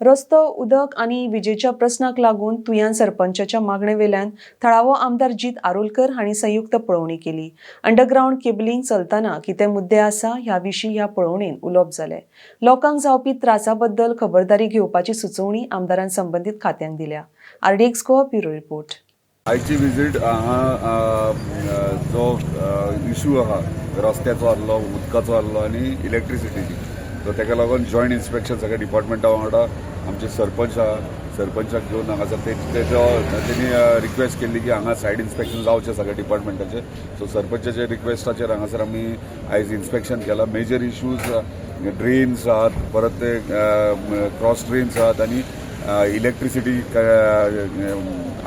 रस्तो, उदक आनी विजेच्या प्रस्नाक लागून तुयान सरपंचाच्या मागणे वेल्यान थळावो आमदार जीत आरोलकर हांणी संयुक्त पळोवणी केली. अंडरग्रावंड केबलिंग चलतना कितें मुद्दे आसा ह्या विशीं ह्या पळोवणेन उलोवप जालें. लोकांक जावपी त्रासा बद्दल खबरदारी घेवपाची सुचोवणी आमदारान संबंदीत खात्यांक दिल्या. RDX Goa, bureau report. आयची विजीट हांगा जो इशू आहा, रस्त्याचो आहलो, उदकाचो आहलो आनी इलेक्ट्रिसिटीची, सो तेका लागून जॉयंट इन्स्पेक्शन सगळ्या डिपार्टमेंटा वांगडा आमचे सरपंच आहा, सरपंचाक घेवन हांगासर तेजो तेणी रिक्वेस्ट केल्ली की हांगा सायड इन्स्पेक्शन जावचें सगळ्या डिपार्टमेंटाचें. सो सरपंचाच्या रिक्वेस्टाचेर हांगासर आमी आयज इन्स्पेक्शन केलां. मेजर इश्यूज ड्रेन्स आहात, परत ते क्रॉस ड्रेन्स आहात आनी इलेक्ट्रिसिटी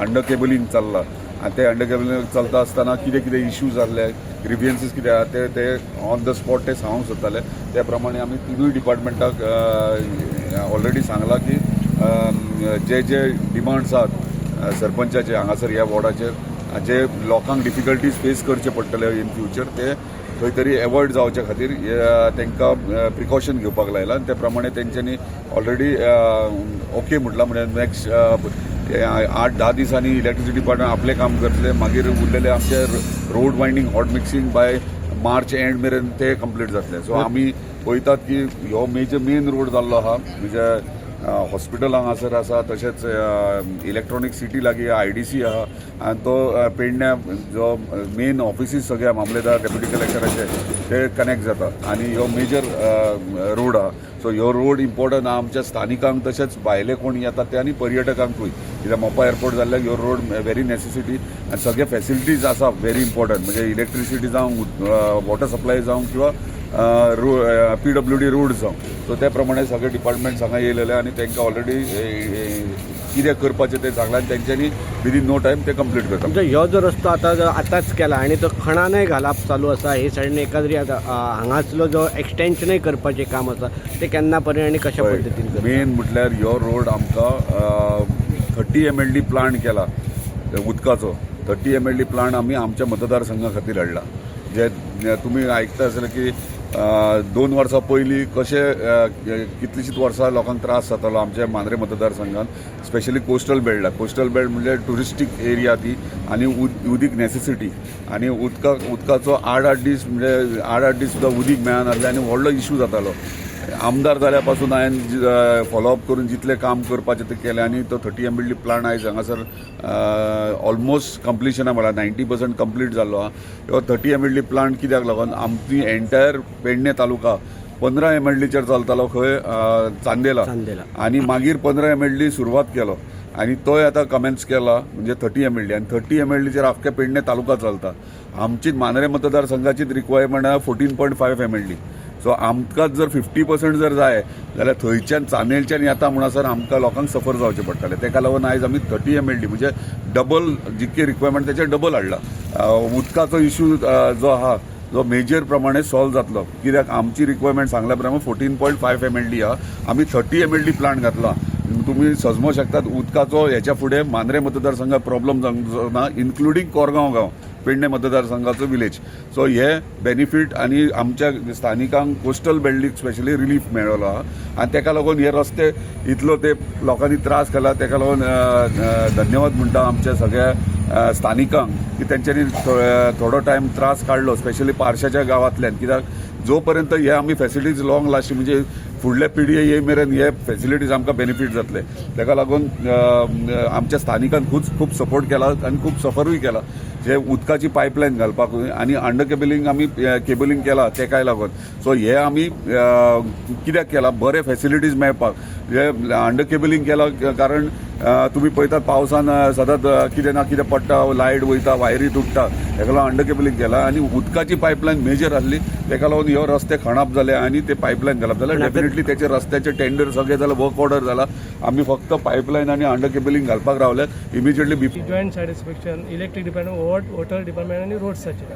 अंडर केबलिंग चल्लां आनी ते अंडर केबलिंग चलता आसतना कितें कितें इश्यू जाल्ले, ग्रिवियन्सीस कितें आहा, ते ते ऑन the spot ते सांगूंक सोदताले. त्या प्रमाणे आमी तिनूय डिपार्टमेंटाक ऑलरेडी सांगलां की जे जे डिमांड्स आहात सरपंचाचे हांगासर ह्या वॉर्डाचेर, जे लोकांक डिफिकल्टीज फेस करचे पडटले इन फ्युचर, ते खंय तरी एवॉयड जावचे खातीर तांकां प्रिकॉशन घेवपाक लायला आनी त्या प्रमाणे तेंच्यांनी ऑलरेडी ओके म्हटलां. म्हणजे नेक्स्ट 8-10 दिसांनी इलेक्ट्रिसिटी डिपार्टमेंट आपलें काम करतले, मागीर उरलेले आमचे road winding, hot mixing by March end मेरेन ते कंप्लीट जातले. सो आमी पळयतात की ह्यो मेजर मेन रोड जाल्लो आहा, म्हणजे हॉस्पिटल हांगासर आसा, तशेंच इलेक्ट्रॉनीक सिटी लागीं आयडीसी आहा आनी तो पेडण्या जो मेन ऑफिसीस सगळ्या मामलेदार, डेप्युटी कलेक्टराचे ते कनेक्ट जाता आनी ह्यो मेजर रोड आहा. सो ह्यो रोड इम्पॉर्टंट आहा आमच्या स्थानिकांक, तशेंच भायले कोण येतात ते आनी पर्यटकांकूय, कित्याक मोपा एअरपोर्ट जाल्ल्याक ह्यो रोड व्हेरी नेसेसिटी आनी सगळे फॅसिलिटीज आसा व्हेरी इम्पॉर्टंट, म्हणजे इलेक्ट्रिसिटी जावं, वॉटर सप्लाय जावं किंवा रो पीडब्ल्यूडी रोड जावं. सो त्या प्रमाणे सगळे डिपार्टमेंट्स हांगा येयलेले आनी तांकां ऑलरेडी कितें करपाचें तें सांगलां आनी तेंच्यांनी विदीन नो टायम ते कंप्लीट करता. म्हणजे ह्यो जो रस्तो आतां जो आतांच केला आनी तो खणानय घालप चालू आसा, हे सायडीन एकाद्री आतां हांगासलो जो एक्सटेन्शनय करपाचें काम आसा, तें केन्ना पर्यंत आनी कशा पद्दतीन करता? मेन म्हटल्यार ह्यो रोड आमकां 30 एमएलडी प्लांट केला उदकाचो. 30 एमएलडी प्लांट आमी आमच्या मतदारसंघा खातीर हाडला. जे तुमी आयकता आसले की 2 वर्सां पयलीं कशे कितलींशींच वर्सां लोकांक त्रास जातालो आमच्या मांद्रे मतदारसंघात, स्पेशली कोस्टल बेल्टाक. कोस्टल बेल्ट म्हणजे ट्युरिस्टीक एरिया ती आनी उदीक नेसेसिटी आनी उदकाचो 8-8 दीस, म्हणजे 8-8 दीस सुद्दां उदीक मेळनासलें आनी व्हडलो इशू जातालो. आमदार जाल्या पासून हांवें फॉलोअप करून जितलें काम करपाचें तें केलें आनी तो 30 एमएलडी प्लांट आयज हांगासर ऑलमोस्ट कंप्लिशना, म्हळ्यार 90% कंप्लीट जाल्लो आहा. हो 30 एमएलडी प्लांट कित्याक लागून आमची एंटायर पेडणे तालुका 15 एमएलडीचेर चलतालो खंय चांदेला. चांदेला. आनी मागीर 15 एमएलडी सुरवात केलो आनी तोय आतां कमेन्स केला, म्हणजे 30 एमएलडी. आनी 30 एमएलडीचेर आख्खे पेडणे तालुका चलता. आमची मांद्रे मतदारसंघाचीच रिक्वायरमेंट आहा 14.5 एमएलडी. सो आमकां जर 50% जर जाय जाल्यार थंयच्यान चांदेलच्यान येता म्हणसर आमकां लोकांक सफर जावचें पडटलें. तेका लागून आयज आमी 30 एमएलडी म्हणजे डबल, जितके रिक्वायरमेंट तेचे डबल हाडला. उदकाचो इशू जो आहा जो मेजर प्रमाणे सॉल्व जातलो, कित्याक आमची रिक्वायरमेंट सांगल्या प्रमाणे 14.5 एमएलडी आहा, आमी 30 एमएलडी प्लांट घातला. तुमी सजमो शकतात उदकाचो हेच्या फुडें मांद्रे मतदारसंघात प्रॉब्लम जावंक ना, इन्क्लुडींग कोरगांव गांव, पेडणे मतदारसंघाचो विलेज. सो हे बेनिफीट आनी आमच्या स्थानिकांक कोस्टल बेल्टीक स्पेशली रिलीफ मेळ्ळो आहा आनी तेका लागून हे रस्ते इतलो ते लोकांनी त्रास केला, तेका लागून धन्यवाद म्हणटा आमच्या सगळ्या स्थानिकांक की तेंच्यांनी थोडो टायम त्रास काडलो, स्पेशली पार्शाच्या गांवांतल्यान, कित्याक जो पर्यंत हे आमी फॅसिलिटीज लॉंग लास्टिंग, म्हणजे फुडल्या पिढये ये मेरेन हे फॅसिलिटीज आमकां बेनिफीट जातले. तेका लागून आमच्या स्थानिकांक खूब खूब सपोर्ट केला आनी खूब सफरूय केला जे उदकाची पायपलायन घालपाक आनी अंडर केबलिंग आमी केबलिंग केला तेकाय लागून. सो हे आमी कित्याक केला, बरे फॅसिलिटीज मेळपाक हे अंडर केबलिंग केला, कारण तुमी पळयतात पावसान सदांच कितें ना कितें पडटा, लायट वयता, वायरी तुटता. तेका लागून अंडर केबलिंग केला आनी उदकाची पायपलायन मेजर आसली, तेका लागून ह्यो रस्ते खणप जाले आनी ते पायपलायन घालप जालें. डेफिनेटली तेचे रस्त्याचे टेंडर सगळे जाले, वर्क ऑर्डर जाला. आमी फक्त पायपलायन आनी अंडर केबलिंग घालपाक रावले immediately. Joint site inspection electric department, water department आनी रोड्साचे,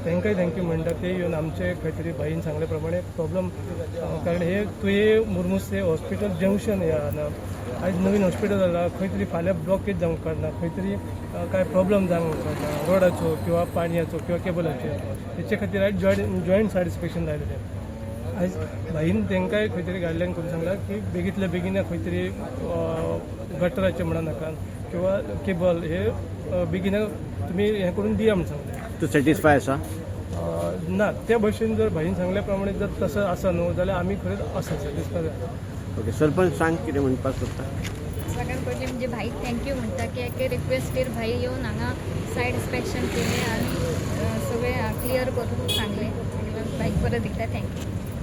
तांकांय thank you म्हणटा. ते येवन आमचे खंय तरी भाईन सांगले प्रमाणे प्रॉब्लम, कारण हे तुये मुरमुसे हॉस्पिटल जंक्शन हे आहा. आयज नवीन हॉस्पिटल जाला, खंय तरी फाल्यां ब्लॉकेज जावंक काडना, खंय तरी काय प्रॉब्लम जावंक काडना रोडाचो किंवा पाणयाचो किंवा केबलाचो. तेचे खातीर आयज जॉयंट सायट इन्स्पेक्शन जालेलें. आयज भाईन तांकांय खंय तरी गायडलायन करून सांगला की बेगींतल्या बेगीन खंय तरी गटराचें म्हणा नाका किंवा केबल हे बेगीन तुमी हें करून दिया म्हूण सांगलें. तूं सॅटिस्फाय आसा? ना, त्या भशेन जर भाईन सांगल्या प्रमाणे जर तसं आसा न्हू जाल्यार आमी खरेंच आसा सॅटिस्फाय जाता. ओके सरपंच, सांग कितें म्हणपाक सोदता? सगळ्यात पयलीं म्हणजे भाईक thank you म्हणटा की एके रिक्वेस्टीर भाई येवन हांगा सायड इन्स्पेक्शन केलें आनी सगळें क्लियर करून सांगलें. भाईक परत एकदां thank you.